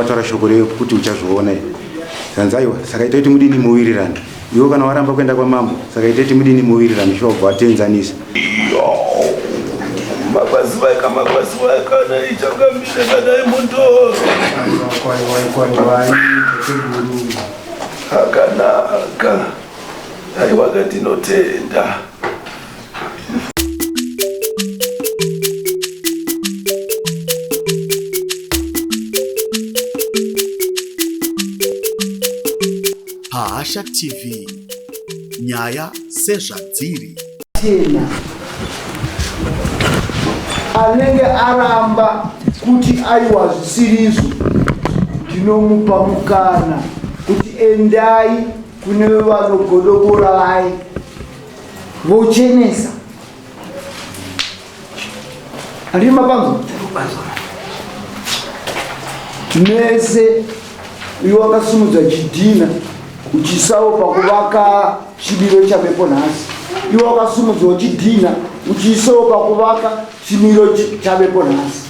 Wataura shoko rekuti uchazviona iwe. Zvanzi aiwa saka ita kuti mudini muwirirane. Iwe kana waramba kuenda kwamambo saka ita kuti mudini muwirirane shuwa kubva watienzanisa. Makwaziwai makwaziwai kana ichangamire kana imundoro. Kwaiwai tateguru. Akanaka. Aiwa katinotenda. Pahasha TV nyaya sezvadziri. Tena anenge aramba kuti aiwa zvisirizvo, ndinomupa mukana kuti endai kune vanogodobora vaye vochenesa handii mapanzwa mese uyo wakasimudza chidhina uchisawo pakuvaka chimiro chavepo nhasi iwe wakasimudzwawo chidhina uchiisawo pakuvaka chimiro chavepo nhasi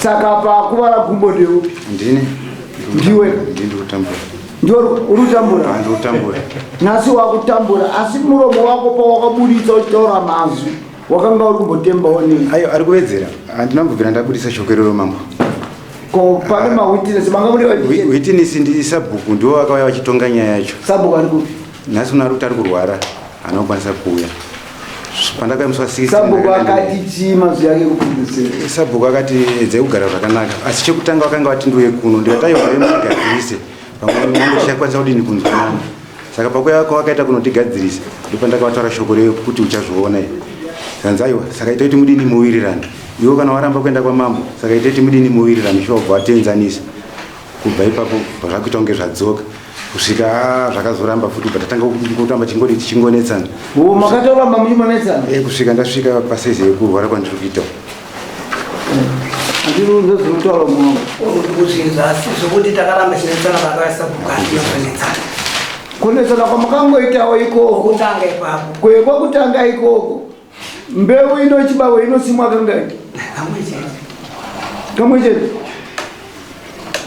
saka pakuvara gumbo ndeupi ndini ndiwe ndikutambura ndiwe uri kutambura ndikutambura nhasi wakutambura asi muromo wako pawakaburitsa uchitaura mazwi wakanga uri kumbotembawo nei ayo ari kuwedzera handina kubvira ndabudisa shoko iroro mambo ko pane mawitness manga muri witness ndi sabhuku ndiwo vakauya vachitonga nyaya yacho sabhuku ari kupi nhasi uno ari kuti ari kurwara haana kukwanisa kuuya pandakauya musi wa 16 Sabhuku akati chii mazwi ake kupedzisira? Sabhuku akati edzai kugara zvakanaka asi chekutanga vakanga vati ndiuye kuno ndikati aiwa uye mundigadzirise pamwe mambo tichakwanisa kudini kunzwanana saka pakuya kwavakaita kunotigadzirisa ndopandakavataura shoko rekuti uchazviona iwe zvanzi aiwa saka ita kuti mudini muwirirane iwe kana waramba kuenda kwamambo saka ita kuti mudini muwirirane shuwa kubva watienzanisa kubva ipapo zvakuita kunge zvadzoka kusvika ah, zvakazoramba futi kubva tatanga kutamba chingodi tichingonetsana o makatoramba muchimonetsana eh, kusvika ndasvika pasaizi yekurwara kwandiri kuita andinozotaura mwangu kuzvinzwa asi zvokuti takaramba chinetsana pakasabhuka tinozonetsana kunetsana kwamakangoitawo ikoko kutanga ipapo kwekutanga ikoko Mbeu ino chibawe inosimwa kangani? Kamwe chete. Kamwe chete.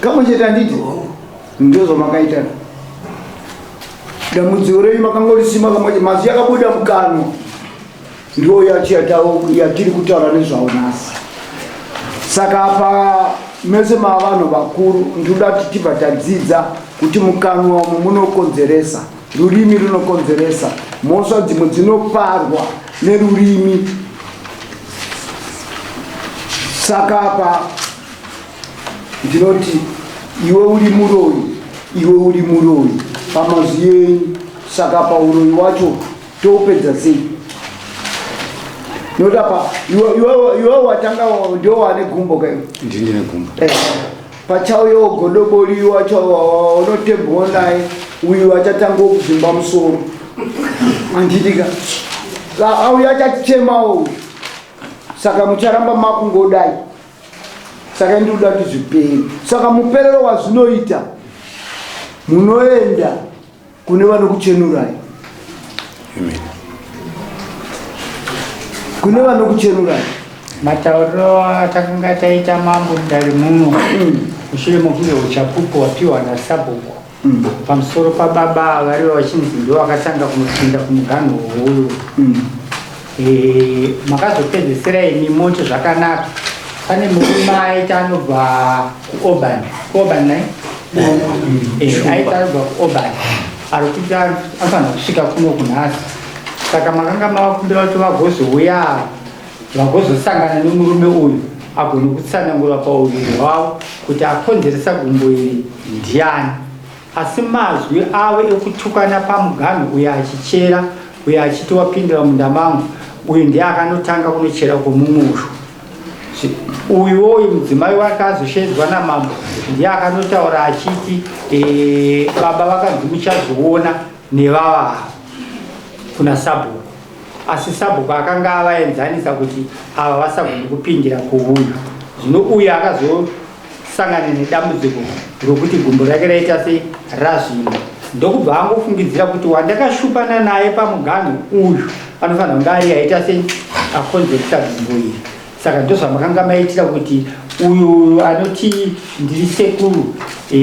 Kamwe chete handiti? Ndozvamakaita. Dambudziko renyu makangorisima kamwe chete, mazwi akabuda mukanwa. Ndiwo yacho yatiri kutaura nezvawo nhasi. Saka apa mese mava vanhu vakuru, ndinoda kuti tibva tadzidza kuti mukanwa umu munokonzeresa. Rurimi runokonzeresa mhosva dzimwe dzinoparwa nerurimi. Saka apa ndinoti iwe uri muroyi, iwe uri muroyi pamazwi enyu. Saka pauroyi wacho toupedza sei? Nokuti apa iwe watanga ndiwo wane gumbo kaiwe. Ndini ndine gumbo. Eh. Pachauyawo godobori wacho unotembwa naye uyu achatanga kuzvimba musoro anditika auya achatichemawo uyu saka mucharamba makungodai saka ndikuda kuti zvipere saka muperero wazvinoita munoenda kune vanokuchenurai kune vanokuchenurai matauriro atakanga taita mambo mudare muno mushure mokunge uchapupu wapiwa nasabhuku pamusoro pababa varivo vachinzi ndivo vakatanga kunopinda kumuganhu uyu Eh, makazopedzesera imi moti zvakanaka pane murume aita anobva kuoban kuoban nai eh, aita anobva kuoban ari kuti anofanira kusvika kuno kunhasi saka makanga mavakumbira kuti vagozouya vagozosangana nemurume uyu agone kutsanangura pauviri hwavo kuti akonzeresa gumbo iri ndiani Asi mazwi avo ekutukana pamuganhu uyo achichera uyo achiti wapindira munda mangu uyu ndiye akanotanga kunochera kwomumwe ushu uyuwo uyu mudzimai wake azoshedzwa namambo ndiye akanotaura achiti e, baba vakanzi muchazoona nevava ava kuna sabhuku asi sabhuku akanga avaenzanisa kuti ava vasagoni kupindira kuuyu zvino uyu akazo sangane nedambudziko rokuti gumbo rake raita sei razvimba ndokubva angofungidzira kuti wandakashupana naye pamuganhu uyu anofanira kunge ari aita sei akonzeresa gumbo iri saka ndozvamakanga maitira kuti Uyu anoti ndiri sekuru e,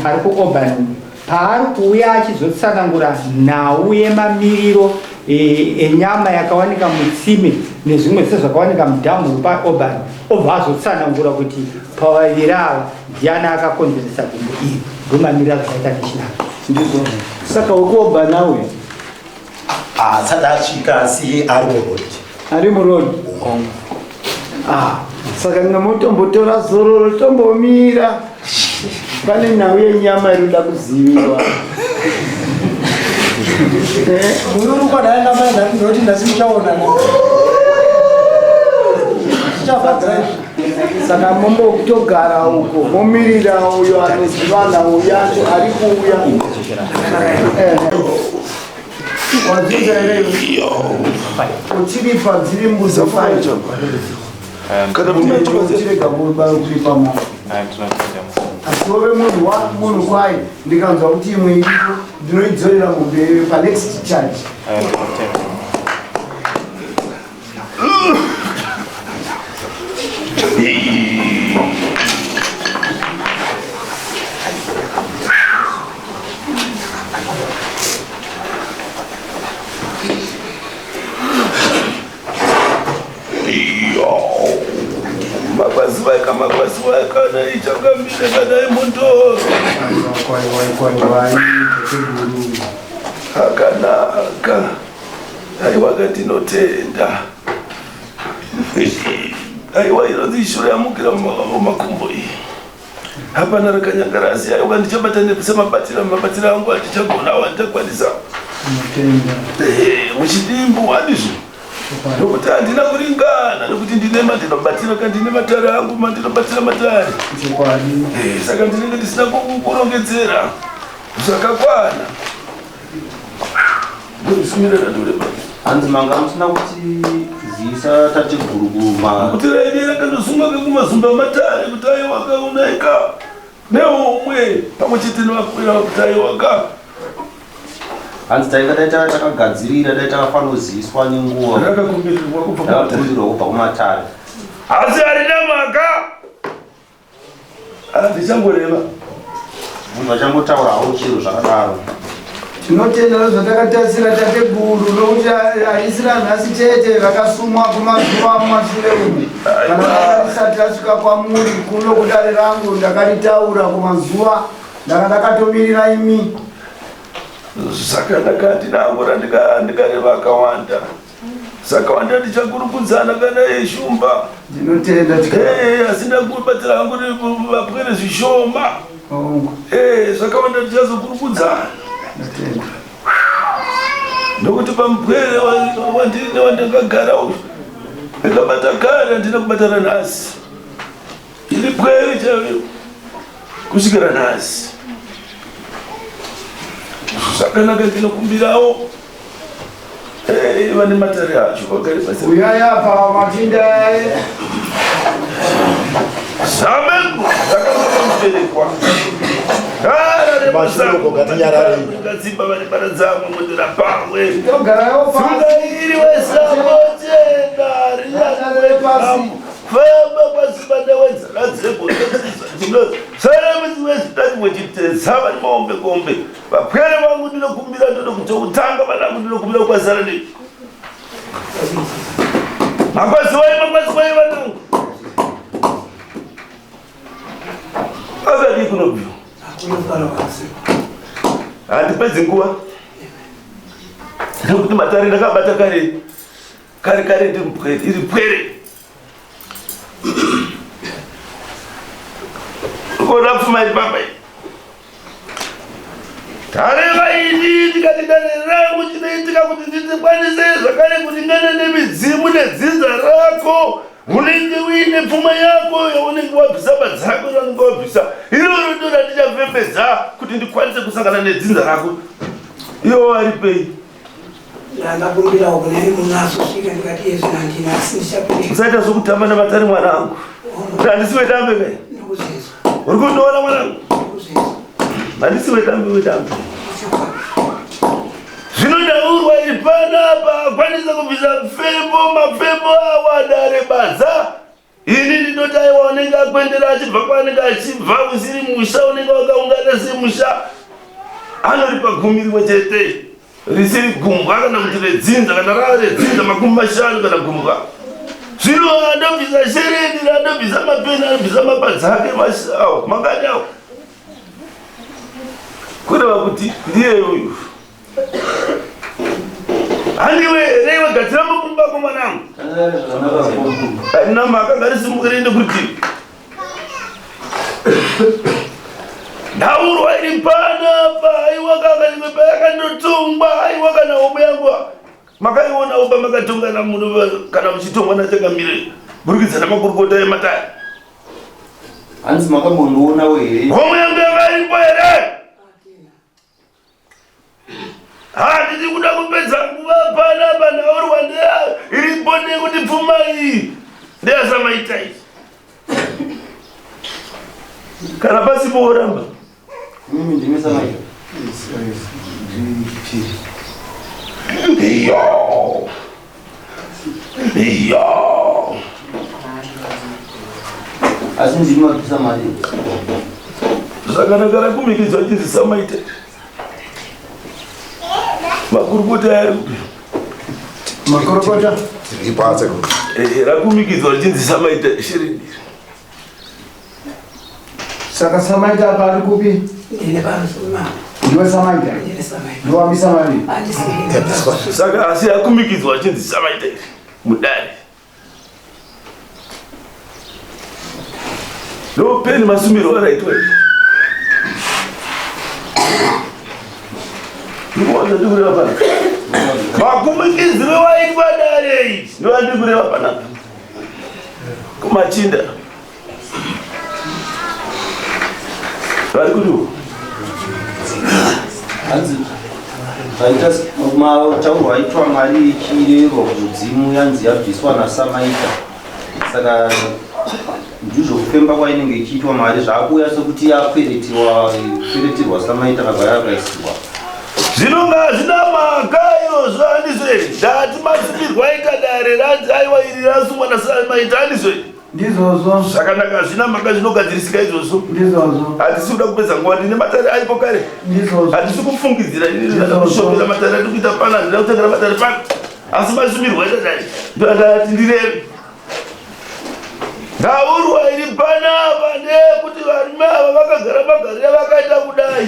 ari kuOban paari kuuya achizotsanangura nhau yemamiriro e, enyama yakawanika mutsime nezvimwe zvese zvakawanika mudhamu paOban obva azotsanangura kuti pavaviri ava ndiani akakonzeresa gumbo iri ndomamiriro azvakaita nechinaka. Ndizvo. Saka wekuOban auya? Haasati asvika asi ari muroad. Ari muroad. Ah, saka ngamotombotora zororo tombomira. Pane nhau yenyama iri kuda kuziviwa. Mururuko ndaenda mai ndoti nhasi muchaonana. Tichafadza. Saka mombotogara uko momirira uyo anoziva nhau yacho ari kuuya. Wadzidza here iwe? Uchiripa dziri mbuzi 5. Kana Uchirega kuripa mombe. Asi wove munhu wa munhu kwaye ndikanzwa kuti imwe iripo ndinoidzorera mombe panext charge. Makwaziwai makwaziwai kana ichangamire kana imundoro. Akanaka. Aiwa tinotenda. Aiwa inonzi ishure yamukira mumakumbo iyi. Hapana rakanyangara asi aiwa ndichabata semabatiro mabatiro angu andichagona awo andichakwanisa. Muchidimbu handizvo. Nokuti handina kuringana nokuti ndine mandinobatira ka ndine matare angu mandinobatira matare. Saka ndinenge ndisina kurongedzera zvakakwana. Hanzi manga musina kutizivisa tateguru kuma kuti raidei rakandosungwa kekumazumba matare kuti aiwaka unaika neumwe pamwe chete nevakwira kuti aiwaka hanzi tainga dai takagadzirira dai takafanoziviswa nenguva rakakumbirirwa kubva kumatare asi harina mhaka Handichangoreva. Munhu achangotaura hawo chiro zvakadaro. Tinotenda nezvatakatarisira tateguru nokuti harisi ranhasi chete rakasumwa kumazuva mumashure umu. Kana risati rasvika kwamuri kuno kudare rangu ndakaritaura kumazuva ndanga ndakatomirira imi. Zvakanaka handina ndikareva akawanda. Saka wanda ndichakurukudzana kana yeshumba. Ndinotenda eh, asi ndakubatsira hangu vapwere zvishoma. Eh, zvakawanda ndichazokurukudzana. Ndinotenda. Nokuti pamupwere wandine wandakagara uyu ndakabata kare handina kubatana nhasi. Iri pwere chaiyo kusvikira nhasi. Zvakanaka ndinokumbirawo Eh, vane matare acho vagare pasi. Uyai apa machinda. Zamengu zvakakosha muberekwa. Mashoko ngatinyararei. Ngadzimba vane baradzamwe mundira pamwe. Togarawo pasi. Sungairi wesango chenda Ngatinyarare pasi. Famba pasi pandawedzera dzego dzinosaramisiwezitatiwechiteza maombe kombe Vapwere vangu ndinokumbira ndoda kuti utanga vanangu ndinokumbira kwazara nei. Makwaziwai makwaziwai vanangu. Akadii kunobviwa? Handipedzi nguva. Nekuti matare ndakabata kare kare kare ndiri pwere iri pwere. Ukoda pfuma iri pamba iyi. Tareva ini ndikati dare rangu chinoitika kuti ndikwanise zvakare kuringana nemidzimu nedzinza rako unenge uine pfuma yako yaunenge wabvisa badzako raunenge wabvisa iroro ndo randichafembedza kuti ndikwanise kusangana nedzinza rako iwo waripei Ndakakumbirawo kune munhu azosvika ndikati yezvi handina asi ndichapinda. Usaita zvokutamba navatari mwanangu. Handisi wetambe kai. Ndikuzvinzwa. Uri kundiona mwanangu? Ndikuzvinzwa. Handisi wetambe wetambe. Zvino ndaurwa iri panapa akwanisa kubvisa mfembo mafembo awa dare badza. Ini ndinoti aiwa unenge akwendera achibva kwaanenge achibva usiri musha unenge wakaungana semusha anoripa gumi rimwe chete risiri gumbwa kana kuti redzinza kana rava redzinza 50 kana gumbwa. Zvino andobvisa shereni randobvisa mapeni anobvisa mapadza ake awo mangani awo kureva kuti ndiye uyu Handiwe here iwe gadzira makumbo ako mwanangu. Handina mhaka ngarisimuke riende kurutivi. Nhaurwa iri panapa aiwa kaka imwe payakandotongwa aiwa kana homwe yangu makaionawo pamakatongana muno kana muchitongwa nachangamire burikidza namakurukota ematare. Hanzi makambondionawo here? Homwe yangu yanga iripo here? Handidi kuda kupedza nguva panapa nhaurwa ndeya iripo ndeyekuti pfuma iyi ndeyasamaita iyi. Kana pasipo woramba. Mimi ndimi samaita. Iyo. Iyo. Asi ndimi mabvisa mari. Zvakanaka rakumikidzwa chinzi samaita. Makurukota ari kupi? Makurukota? Ipatse. Eh, rakumikidzwa richinzi samaita shiri. Saka Samaita apa ari kupi? Ndine pano Ndiwe Samaita? Ndine Samaita. Ndiwambisa mari? Handisi. Saka asi akumikidzwa achinzi Samaita mudare. Ndopeni masumiro araitwa izvi. Ndikuona ndikureva panapa. Makumikidziro waitwa dare iri ndoandikureva panapa. Kumachinda. Vari kuti hanzi zvaita mataurwa aitwa mari ichirerwa kumudzimu yanzi yabviswa nasamaita saka ndizvo kufemba kwainenge ichiitwa mari zvakuuya sekuti yakweretirwa kweretirwa samaita kabva yakaisirwa Zvino ngazvina mhaka izvozvo handizvo here? Ndati masumirwa aita dare ranzi aiwa iri rasungwa nasamaita handizvo here? Ndizvozvo. Zvakanaka hazvina mhaka zvinogadzirisika izvozvo. Ndizvozvo. Hatisi kuda kupedza nguva ndine matare aripo kare. Ndizvozvo. Hatisi kufungidzira ini kushopera matare ati kuita pana handina kutengera matare pana. Asi masumirwa aita dare ndandati ndireve. Nhaurwa iri panapa ndeyekuti varume ava vakagara magariro vakaita kudai.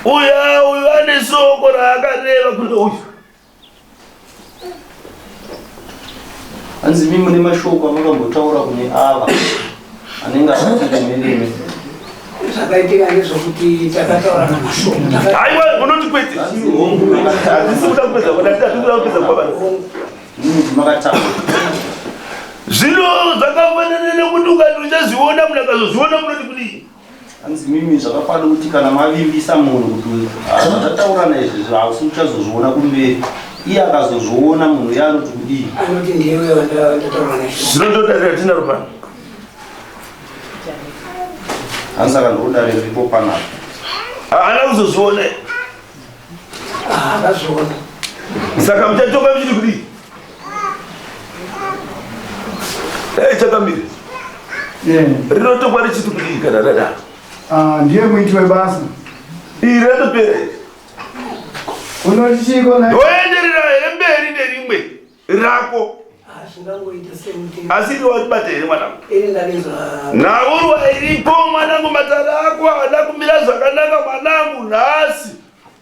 Uya uyu ane soko raakareva kune uyu. Hanzi imi mune mashoko amakambotaura kune ava anenge akatiremereme. Zvakaitika ndezvokuti takataura namashoko. Haiwa unoti kwete. Handisi kuda kupedza kuda kuda kupedza kwabana. Makataura. Zvino zvakafanana nekuti ukati uchazviona munhu akazozviona munoti kudii? Hanzi mimi zvakafanira kuti kana mavimbisa munhu kuti ah, zvatataurana izvi hausi uchazozviona kumberi iye akazozviona munhu iye anoti kudii anoti ndiwe wandataura naye Zvino ndodarira tinaro pano. Hanzi saka ndodare riripo panapa Haana kuzozviona. Ah, akazviona Saka muchatonga muchiti kudii? Dai chakamire. Rinotongwa richiti kudii kana radaro? Ah, ndiye muiti webasa. Iri ratopera iri. Unoti chiiko nhai? Ndoenderera here mberi nerimwe rako? Hazvingangoita sekuti Asi iri watibata here mwanangu? iri ndarinzwa Nhaurwa iripo mwanangu, matare ako haana kumira zvakanaka mwanangu nhasi.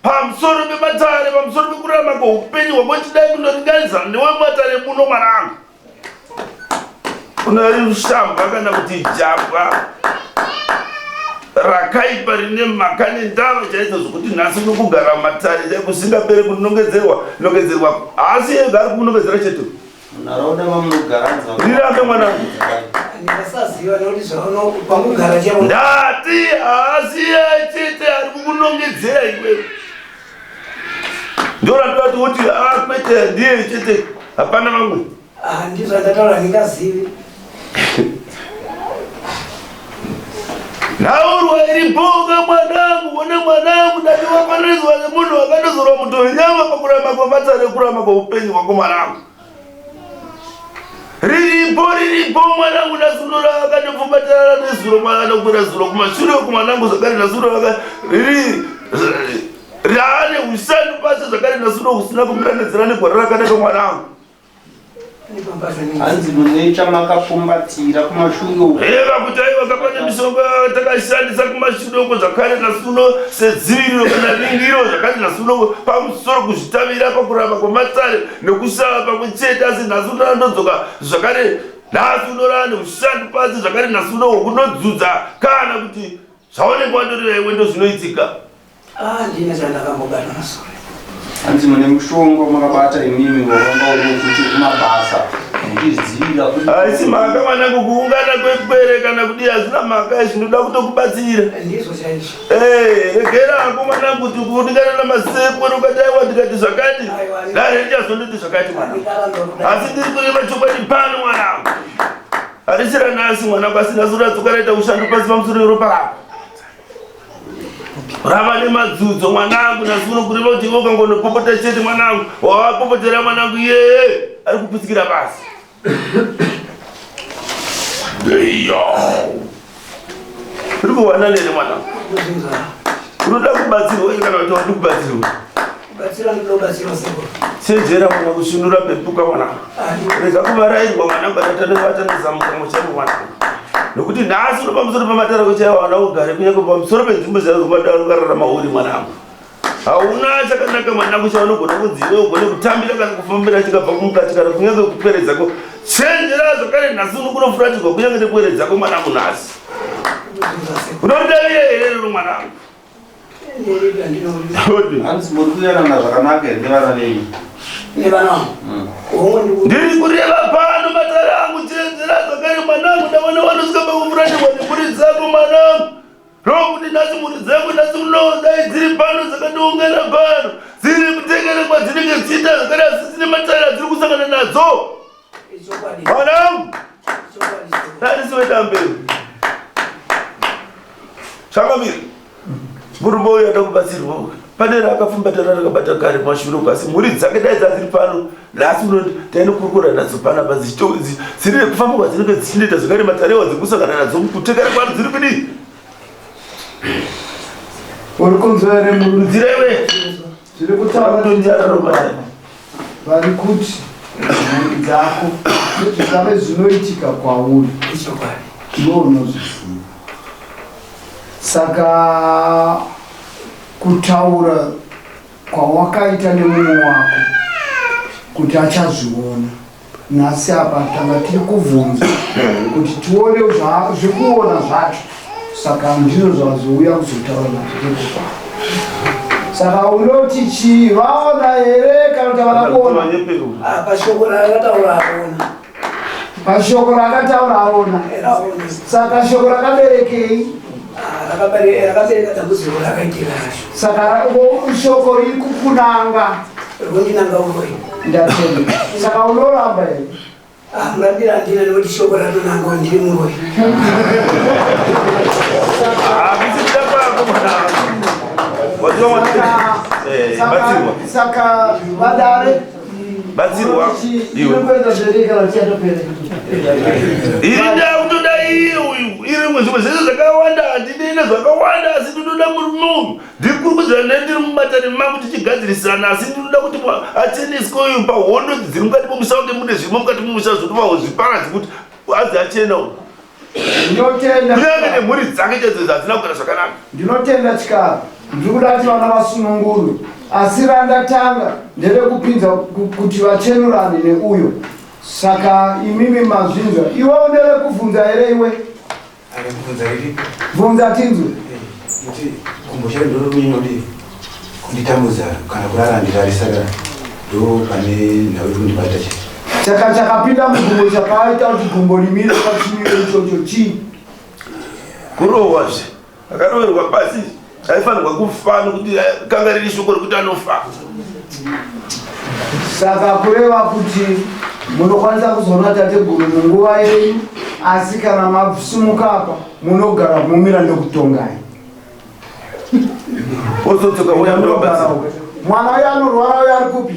Pamusoro pematare, pamusoro pekurarama kweupenyu hwako chidai kundoringanisa newe matare muno mwanangu. Unari rushambwa kana kuti jambwa rakaipa rine mhaka nendava chaidzo zvokuti nhasi unokugara matare chai kusingapere kunongedzerwa nongedzerwa haasi ega ari kumunongedzera chete Munharaunda mamunogara rirambe mwanangu ndingasaziva nekuti zvauno pangugara chaipo ndati haasi iye chete ari kukunongedzera iwewe ndorandoda kuti uti ah, kwete ndiye chete hapana vamwe Ah, ndizvo ndataura ndingazivi Nhaurwa iripoka mwanangu, wona mwanangu, ndati wafananidzwa nemunhu wakandozorwa muto wenyama pakurama kwamatare kurama kweupenyu hwako mwanangu. Riripo riripo mwanangu nasunura akandopfumbatirana nezuro mwana anokwira zuro kumashure uku mwanangu zvakare nasuro aka riri raane ushanu pasi zvakare nasuro usina kumira nenzira negwara rakanaka mwanangu. Hanzi mune chamakapfumbatira kumashure uko. Reva kuti aiwa kapane mishonga takashandisa kumashure uko zvakare nasuno sedziviriro kana ringiro zvakare nasuno pamusoro kuzvitavira pakuramba kwematare nekushava pamwe chete asi nhasi unondodzoka zvakare nhasi unorara neushandi pasi zvakare nhasi uno unodzudza kana kuti zvaunenge wandoreva iwe ndozvinoitika. Ah, ndine chandakambobata nasure. Hanzi mune mushonga makabata imimi wakanga uri wekuti kumabasa muchizvidzivirira kuti Haisi mhaka mwanangu kuungana kwepwere kana kudii hazvina mhaka izvi ndinoda kutokubatsira. Ndizvo chaizvo. Eh, regera hako mwanangu kuti kuringana namasekwe ukati aiwa ndikati zvakati dare richazonditi zvakati mwanangu. Asi ndiri kureva chokwadi pano mwanangu. Harisi ranhasi mwanangu asi nhasi uradzoka raita ushando pasi pamusoro weropa rako. Rava nemadzudzo mwanangu nhasi uno kureva kuti iwe ukangonopopota chete mwanangu wawapopotera mwanangu iyeye ari kuputsikira pasi. Iyo. Uri kuwana nere mwanangu? Unoda kubatsirwa kana kuti wadi kubatsirwa? Kubatsira ndinobatsirwa sekuru. Chenjera mwana kusvinura pepuka mwanangu. Rega kuvarairwa mwanangu kana tanevata nezamukango chako mwanangu. Nokuti nhasi uri pamusoro pamatarako chaiwo hauna kugare kunyange pamusoro penzvimbo dzaukararama uri mwanangu. Hauna chakanaka mwanangu chaunogona kunzi iwe ugone kutambira kana kufambira chikabva kumukati kana kunyange kupwere dzako. Chenjera zvakare nhasi uno kunofuratirwa kunyange nepwere dzako mwanangu nhasi. Unondavira here rero mwanangu? Hanzi muri kuyanana zvakanaka here nevana venyu? Nevana vangu. Ndiri kureva pano matare angu chenjera zvakare mwanangu ndaona vanosvika pakufuratirwa nemhuri dzako mwanangu. Ndokuti nhasi mhuri dzangu nhasi uno dai dziri pano dzakandiungana pano dziri kutekere kwadzinenge dzichiita zvakare asi dzine matare adziri kusangana nadzo. Mwanangu tarisi wedambe changamire murume uyu ada kubatsirwa uyu pane raakapfumbatana rakabata kare mashure uko asi mhuri dzake dai dzadziri pano nhasi uno tainokurukura nadzo panapa dziri kufamba kwadzinenge dzichindoita zvakare matarewa dzekusangana nadzo kutekera kwano dziri kudii uri kunzwa here murume nzira iwe zviri kutaura tonyararo vari kuti mhuri dzako nezvingave zvinoitika kwauri iwe unozviziva saka kutaura kwawakaita nemumwe wako kuti achazviona nhasi apa tanga tiri kubvunza kuti tione zvekuona zvacho saka ndizvo zvazouya kuzotaura nazvo saka unoti chii vaona here kana kuti havana kuona ah, pashoko raakataura aona pashoko raakataura aona saka shoko rakaberekei ah, rakabereka dambudziko rakaitika racho saka shoko riri kukunanga rikundinanga uroyi ndatenda saka unoramba here ah, murambira handina nekuti shoko ratonanga ndiri muroyi eh, saka vadare batsirwa iwe iri ndakutoda iye uyu iri zvimwe zvese zvakawanda handinene zvakawanda asi ndinoda murume uyu ndikurukudzana naye ndiri mumatare mangu tichigadzirisana asi ndinoda kuti acheneswe uyu pahondo dziri mukati momusha unge mune zvirimo mukati momusha zvotovawo zviparadzi kuti azi achena uyu ndinotenda kunyange nemhuri dzake chaidzo hadzina kugara zvakanaka ndinotenda chikara ndiri kuda kuti vana vasunungurwe asi randatanga nderekupinza kuti vachenurane neuyo saka imimi mazvinzwa iwe nderekubvunza here iwe bvunza tinzwe eh, gumbo charo ndoronyanya kunditambudza kana kurara ndirari saka ndo pane nhau iri kundibata chete saka chakapinda mugumbo chakaita kuti gumbo rimire pachimiro ichocho chii kurohwazve akaroverwa pasi aifanirwa kufa nokuti kanga riri shoko rekuti anofa saka kureva kuti munokwanisa kuzoona tateguru munguva yenyu asi kana masumuka apa munogara mumira nekutongai ozodzoka uya ndobatsira mwana uyo anorwara uyo ari kupi